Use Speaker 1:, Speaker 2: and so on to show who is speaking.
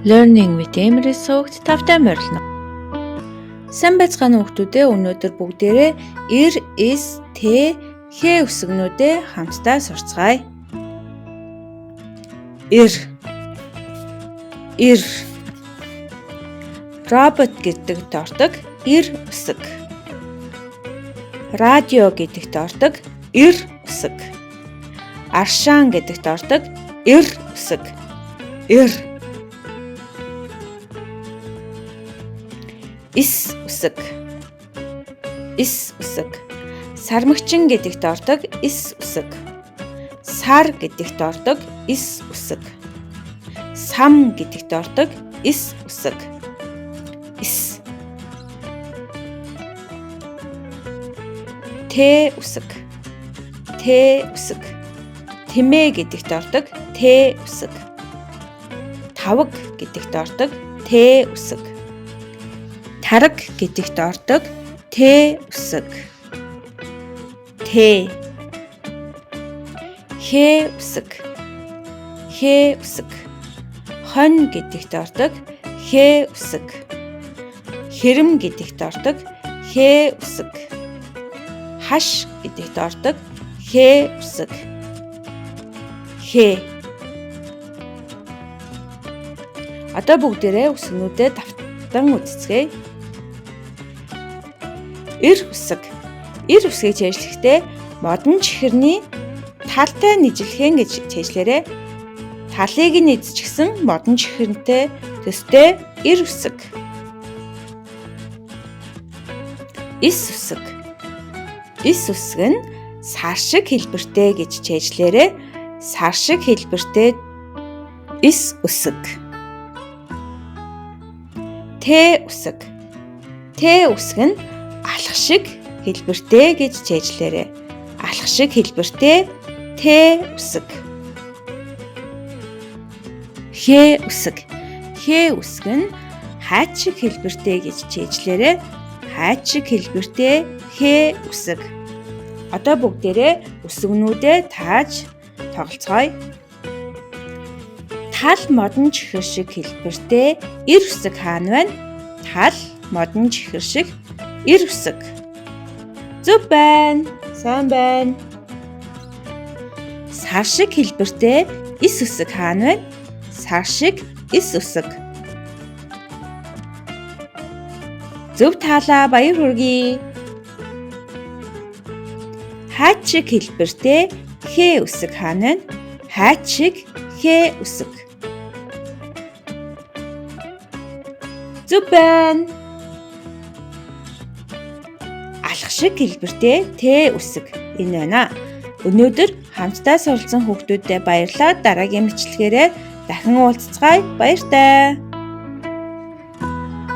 Speaker 1: Learning with Emrys сувагт тавтай морилно. Сайн байцгаана уу хүмүүстээ, өнөөдөр бүгдээрээ эр, эс, т, х үсгнүүдээ хамтдаа сурцгаая. Эр. Эр. Робот гэдэгт ордог эр үсэг. Радио гэдэгт ордог эр үсэг. Аршаан гэдэгт ордог эр үсэг. Эр. Эс үсэг. Эс үсэг. Сармагчин гэдэгт ордог эс үсэг. Сар гэдэгт ордог эс үсэг. Сам гэдэгт ордог эс үсэг. Эс. Т үсэг. Т үсэг. Тэмээ гэдэгт ордог Т үсэг. Таваг гэдэгт ордог Т үсэг. Тараг гэдэгт ордог Т үсэг. Т. Х үсэг. Х үсэг. Хонь гэдэгт ордог Х үсэг. Хэрэм гэдэгт ордог Х үсэг. Хаш гэдэгт ордог Х үсэг. Х. Одоо бүгдээрээ үсгнүүдээ давтан үзцгээе. Эр үсэг. Эр үсгийг цээжлэхдээ модон чихэрний талтай нийжлэхэн гэж цээжлээрэй. Талыг нь эзчихсэн модон чихэрнтэй төстэй эр үсэг. Эс үсэг. Эс үсэг нь сар шиг хэлбэртэй гэж цээжлээрэй. Сар шиг хэлбэртэй эс үсэг. Т үсэг. Т үсэг нь алх шиг хэлбэртэй гэж цээжлээрэй. Алх шиг хэлбэртэй Т үсэг. Х үсэг. Х үсэг нь хайт шиг хэлбэртэй гэж цээжлээрэй. Хайт шиг хэлбэртэй Х үсэг. Одоо бүгдээрээ үсгнүүдээ тааж тоглоцгоё. Тал модон чихэр шиг хэлбэртэй эр үсэг хаана байна? Тал модон чихэр шиг эр үсэг. Зөв байна. Сайн байна. Сар шиг хэлбэртэй эс үсэг хаана байна? Сар шиг эс үсэг. Зөв таалаа, баяр хүргэе. Хайт шиг хэлбэртэй х үсэг хаана байна? Хайт шиг х үсэг. Зөв байна. Алх шиг хэлбэртэй Т үсэг энэ байна. Өнөөдөр хамтдаа суралцсан хүүхдүүдэд баярлалаа. Дараагийн бичлэгээрээ дахин уулзцгаая. Баяртай.